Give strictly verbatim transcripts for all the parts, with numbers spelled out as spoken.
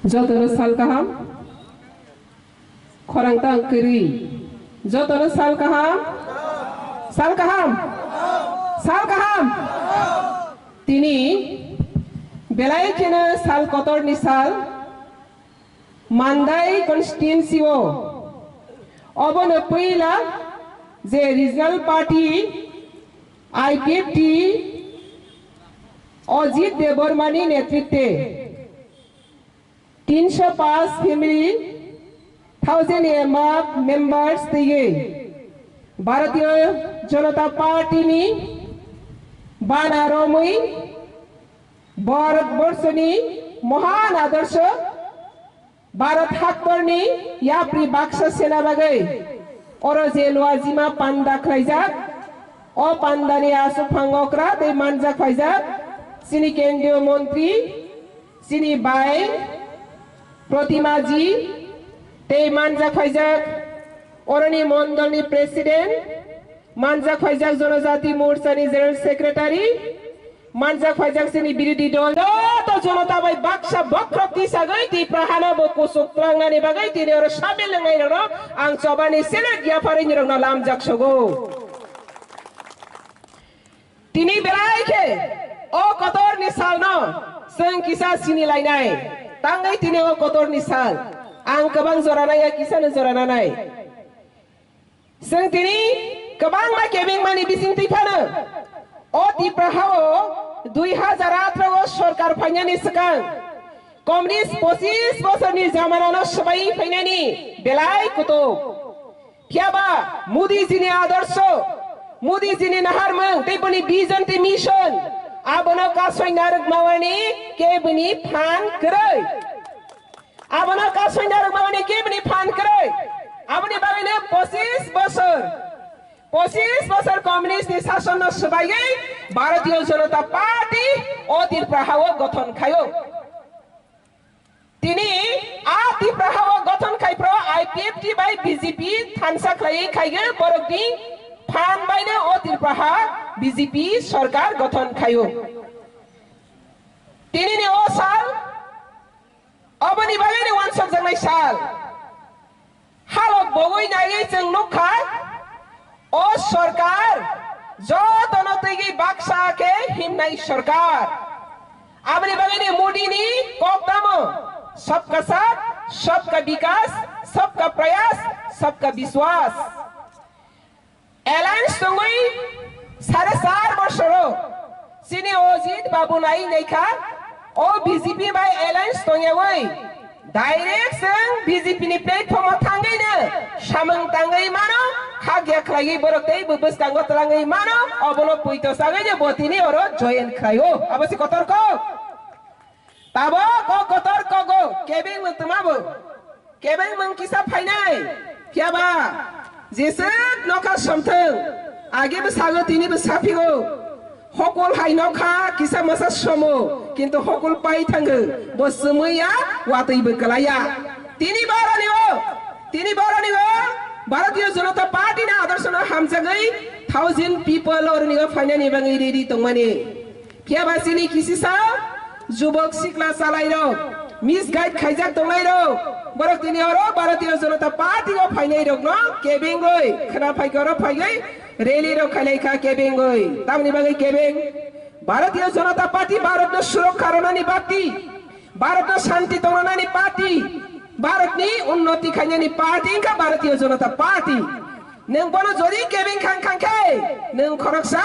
Jotono sal kaham, khorang tang kwrwi. Jotono sal kaham, sal kaham, sal kaham. Tini belai kheno sal kotorni sal, Mandai constituency o. Obono puila je regional party I P F T Ajit Debbarmani netritwe tinsho paanch family, thousand M F members twiwi Bharatiya Janata Party ni bana romwi Bharat Borso ni mohan adarsho Bharat haktorni yapri baksa sena bagwi oro je luajima panda khlaijak, o pandani aswk phang okra tei manjak phaijak chini kendriyo montri, chini bai Protimaji tei manjak phaijak oroni mondolni president, manjak phaijak Jonojati Morchani General Secretary, manjak phaijak chini birodhi dol joto jonota bai baksa bokhorok tisagwi Tipra hano bo kusuk tlangnani bagwi tini oro samil wngnai rokno ang chobani selek yapharwi nirokno lamjak sogo. Tini belai khe o kotorni salno chwng kisa sini lainai, tangwi tini o kotorni sal ang kwbang jora nai ya kisano jora nanai. Chwng tini kwbangma kebengmani bisingtwi phano o Tipra hao dui hazar atharo o sorkar phainani swkang communist pochis bosorni jamanano swbai phainani belai kutuk. Phiyaba Modi jini adorsho, Modi jini naharmung tei boni vision tei mission abono kasoi narwk mawani kebini phan kwrwi. Abono kasoi narwk mani kebini phan kwrwi. Aboni bagwino pochis bosor, pochis bosor communist ni sasonno swbaiwi Bharatiya Janata Party o Tripura hao gothon khaio. Tini a Tripura hao gothon khai phro I P F T bai B J P thansa khlaiwi khaio, borokni phan baino o Tripura ha B J P sorkar gothon khaio. Tini ni o sal Oboni bagwi ni wansokjaknai sal. Halok bogwi naiwi chwng nukha, o sorkar jotono twigwi baksa khe himnai sorkar. Aboni bagwi ni Modi ni kok tamo, "Sabka Saath, Sabka Vikas, Sabka Prayas, Sabka Vishwas." Alliance tongwi sare char bosoro chini Ajit Babu nai naikha, o B J P bai alliance tongyawi direct chwng B J P ni platform o thangwi no samung tangwi mano, khagya khlaiwi borok tei bo bwskango twlangwi mano, obono puito sagwi no bo tini oro join khlaio. Abo se kotor kok. Tabok o kotor kogo kebeng mung twma bo. Kebeng mung kisa phainai. Phiyaba jeswk nokha somthwng. Age bo sago tini bo saphigo. Hokol hai nokha kisa masa somo. Kintu hokol pai thango. Bo swmwi ya watwi bo kwlaiya. Tini boroni o. Tini boroni o. Bharatiya Janata Party na adorshono hamjagwi thousand people oroni o phainani bagwi ready tongmani. Phiyaba chini kisisa jubok sikla chalairok, misguide khaijak tongnairok, borok tini oro Bharatiya Janata Party o phainairokno kebengwi, khwna phaikhe oro phaiwi rally rok khailaikha kebengwi. Tamni bagwi kebeng? Bharatiya Janata Party Bharatno surokha rwnani party, Bharatno shanti tongnani party, Bharatni unnoti khainani party wngkha Bharatiya Janata Party. Nwng bono jodi kebeng khang khang khe, nwng khoroksa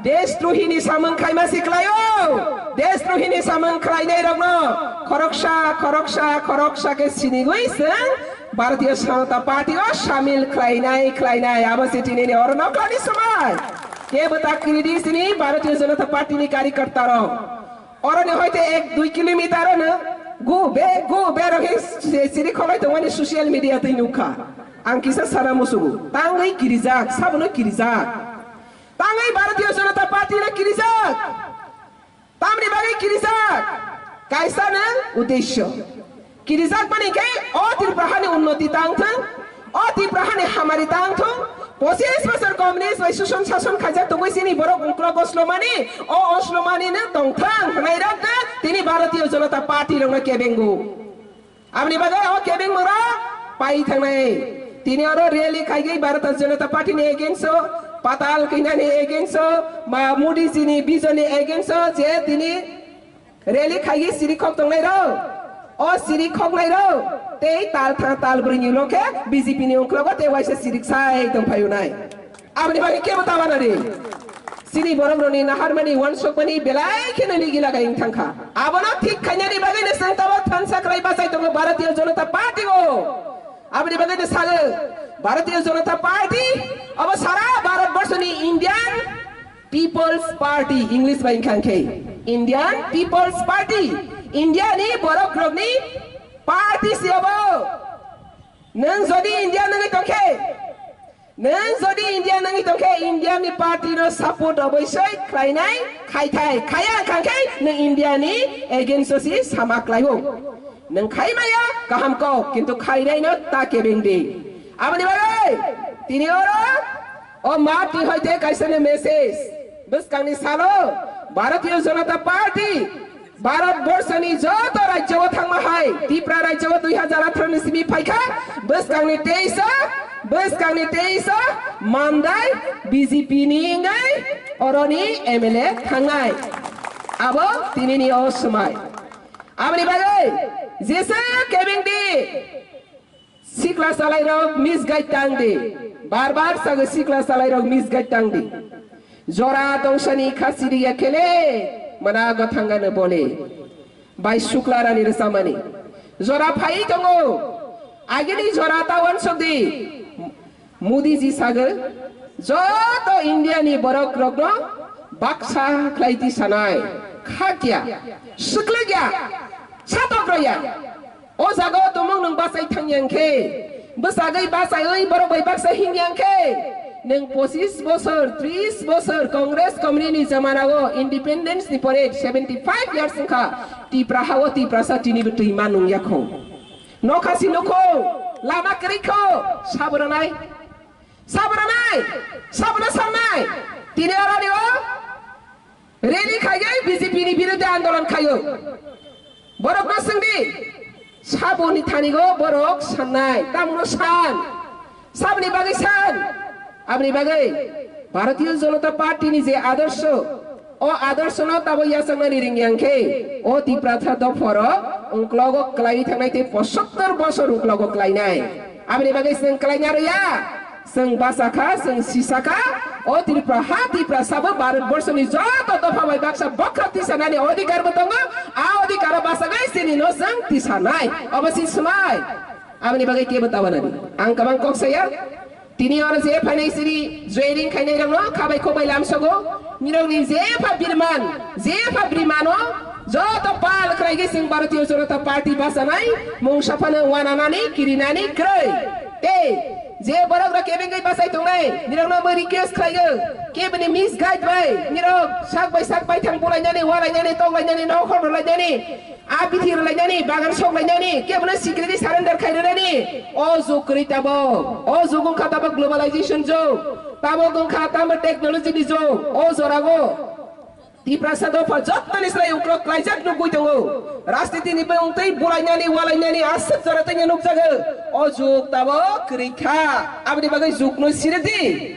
desdrohini samung khaima si khlaio. Desdrohini samung khlainai rokno khoroksa, khoroksa, khoroksa khe sinigwi chwng Bharatiya Janata Party o samil khlainai, khlainai. Abo se tini ni oro noklani somai. Kebo ta kridi sini Bharatiya Janata Party ni karyakarta rok. Oroni hoite ek dui kilometer ono gu be, gu be rok he se-, siri kholai tongmani social media tei nukha. Ang kisa sana musugo. Tangwi kirijak, sabono kirijak. Tangwi Bharatiya Janata Party no kirijak. Tamni bagwi kirijak? Kaisa no uddesho. Kirijak mani khe o Tripura hani unnoti tang thung, o Tripura hani hamari tang thung, pochis bosor communist bai suson sason khaijak tongwi chini borok uklok oslomani, o oslomani no tong thung hwnai rok no tini Bharatiya Janata Party rok no kebengo. Aboni bagwi o kebeng mura pai thangnai. Tini oro rally khaigwi Bharatiya Janata Party ni against o, patal khinani against o, ma Modi ji ni vision ni against o je tini rally khaigwi siri khok tongnai rok. O siri khoknai rok tei tal tha tal brwi ni ulo khe B J P ni ungklogo tei waisa sirik sai tong phai unai. Aboni bagwi kebo ta wana di. Chini borok rokni naharmani, wansukmani belai kheno nigila kayeng thangkha. Abono thik khainani bagwi no chwng tabok thansa khlai bachai tongo Bharatiya Janata Party o. Aboni bagwi no sago Bharatiya Janata Party abo sara Bharat borsoni Indian People's Party, English bai wngkha khe Indian People's Party, India ni borok rokni party se abo. Nwng jodi India nangwi tongkhe, nwng jodi India nangwi tongkhe, India ni party no support obosoi khlainai, khaithai, khaya wngkha khe nwng India ni against o si sama khlaio. Nwng khai maya kaham kok, kintu khainai no ta kebeng di. Aboni bagwi tini oro o ma ti hoite kaisa ni message. Bwskangni salo Bharatiya Janata Party Bharat borsoni joto rajyo o thangma hai Tipra rajyo o dui hazar atharo ni simi phaikha, bwskangni teis o, bwskangni teis o Mandai B J P ni wngwi oroni M L A thangnai. Abo tinini o swmai. Aboni bagwi jesa kebeng di. Sikla salai rok misguide tang di. Bar bar sago sikla salai rok misguide tang di. Jora dongsani khasi riya khele mana gothangano bole. Bai sukla rani rwsamani. Jora phai tongo. Agini jora ta wansok di. Modi ji sago joto India ni borok rokno baksa khlai di sanai. Khakya. Suklegya. Satok roya. O jaga o tumung nwng bachai thang yang khe, bwsagwi bachaiwi borok bai baksa him yang khe, nwng pochis bosor, tris bosor Congress company ni jamana o independence ni pore seventy five years wngkha, Tipra ha o Tiprasa tini bo twi ma nung ya kho. Nokha si nukho, lama kwrwi kho, sabo rwnai, sabo rwnai, sabo no sannai, tini oro ni o Rally khaigwi B J P ni biruddhe andolon khaio. Borokno swngdi, saboni thanigo borok sannai, tamno san, saboni bagwi san, aboni bagwi Bharatiya Janata Party ni je adorsho, o adorshono tabo yachaknani ring yang khe, o Tiprasa dophoro ungklogo kwlaiwi thangnai tei posottor bosor ungklogo kwlainai. Aboni bagwi chwng kwlaina rwya. Chwng basa kha, chwng sisa kha, o Tripura ha, Tiprasa bo Bharat borsoni joto dopha bai baksa bokhok tisanani odhikar bo tongo, a odhikar o bachagwi chini no chwng tisanai, obo si swmai. Aboni bagwi kebo ta wanani. Ang kwbang kok saya, tini oro je phainai chini joining khainai rokno khabai khobai lamsogo, nirokni jepha birman, jepha birmano joto pal khlaigwi chwng Bharatiya Janata Party bachanai, mungsa phano wananani, kirinani kwrwi. Tei je borok rok kebengwi bachai tongnai, nirokno bo request khlaio, keboni misguide bai, nirok sak bai sak baithang bulainani, walainani, toklainani, nokhor rwlainani, a bithi rwlainani, bagan soklainani, kebono security surrender khai rwnani. O jug kwrwi tabok, o jug wngkha tabok globalization jug, tabok wngkha tamo technology ni jug, o jorago. Tiprasa dopha jottoni slai uklok klaijak nugwi tongo. Rajniti ni bwng tei bulainani, walainani aswk jora tei nukjago. O jug tabok kwrwi kha. Aboni bagwi jugno sirikdi.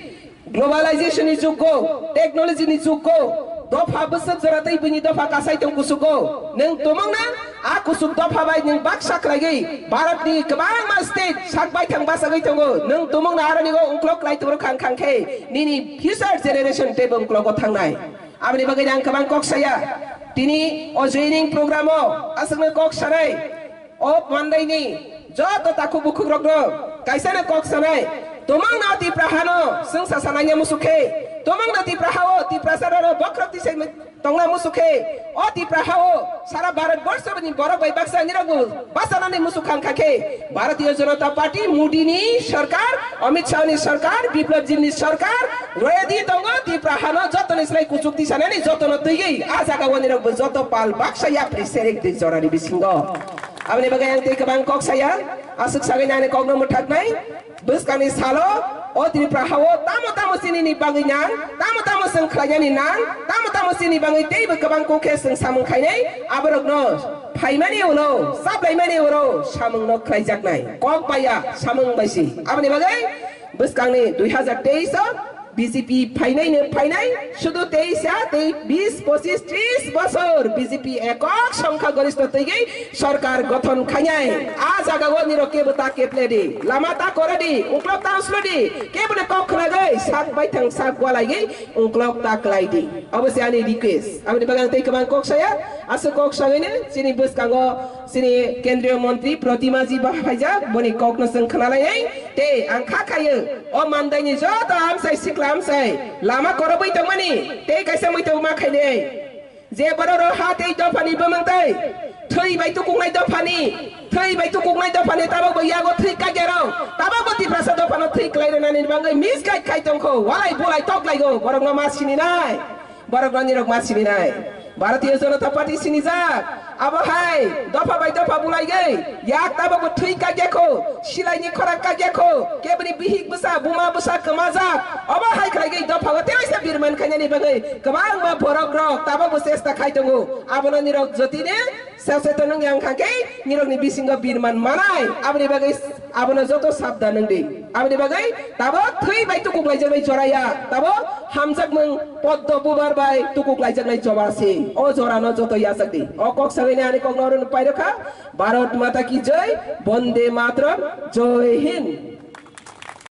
Globalization ni jugo, technology ni jugo. Dopha bwswk jora tei bini dopha kasai tong kusugo. Nwng tumung na a kusuk dopha bai nwng baksa khlaigwi Bharat ni kwbangma state sak baithang bachagwi tongo. Nwng tumung na aroni go uklok klai tongro khang khang khe nini future generation tei bo uklogo thangnai. Aboni bagwi ang kwbang kok saya. Tini o joining program o aswkno kok sanai. O Mandai ni joto takhuk bukhuk rokno kaisa no kok sanai. Tumung no Tipra hano chwng sa sanai musuk khe. Tumung no Tipra hao Tiprasa rano bokhorok tisai tongna musuk khe. O Tipra hao sara Bharat borsho ni borok bai baksa nirok bo bachanani musuk khang kha khe. Bharatiya Janata Party, Modi ni sarkar, Amit Shah ni sarkar, Biplab Deb ni sarkar, ready tongo Tipra hano joto ni slai kuchuk tisanani joto no twiwi a jaga o nirok bo joto pal baksa yapri serik di jorani bisingo. Aboni bagwi ang tei kwbang kok saya, aswk sagwi nani kokno mwthaknai, bwskangni salo o Tripura hao tamo tamo chini ni bagwi nang, tamo tamo chwng khlainani nang, tamo tamo chini bagwi teibo kwbang kok khe chwng samung khainai, aborokno Khlaimani ulo, saplaimani ulo samungno khlaijaknai. Kok baiya samung baisi. Aboni bagwi bwskangni dui hazar teis o B J P phainai no phainai, sudu teis ya tei bis, pochis, tris bosor B J P ekok songkha goristho twiwi sorkar gothon khainai. A jagao nirok kebo ta keple di, lama ta kore di, uklok ta uslo di, keboni kok khnagwi sak baithang sak gwlaiwi uklok ta klai di. Abo se ani request. Aboni bagwi ang tei kwbang kok saya, aswk kok sagwino chini bwskango chini kendriya montri Protimaji ba phaijak, boni kokno chwng khnalainai. Tei ang kha khayo, o mandaini joto amsai sikla amsai lama korobwi tongmani, tei kaisa muitu ma khainai. Je borok rok ha tei dophani bumung tei thwi bai tukuknai dophani, thwi bai tukuknai dophani tabok bo yago thwi kagero, tabok bo Tiprasa dophano thwi klai rwnani bagwi misguide khai tongkho, walai bulai tok laigo, borokno ma sininai, borokno nirok ma sininai. Bharatiya Janata Party sinijak, abo hai dopha bai dopha bulaigwi yak tabok bo thwi kagyakho, silaini khorang kagyakho, keboni bihik bwsa, buma bwsa kwmajak, obo hai khlaigwi dophao teisa birman khainani bagwi kwbangma borok rok tabok bo chesta khai tongo. Abono nirok jotini saseton wngya wngkha khe nirokni bisingo birman manai. Aboni bagwi abono joto sabda nwngdi. Aboni bagwi tabok thwi bai tukuk laijaknai joraya, tabok hamjakmung poddo bubar bai tukuk laijaknai jora se. O jorano joto yachakdi. O kok sagwini ani kokno oro pairokha. Bharat Mata Ki Jai, Bonde Mataram, Jai Hind.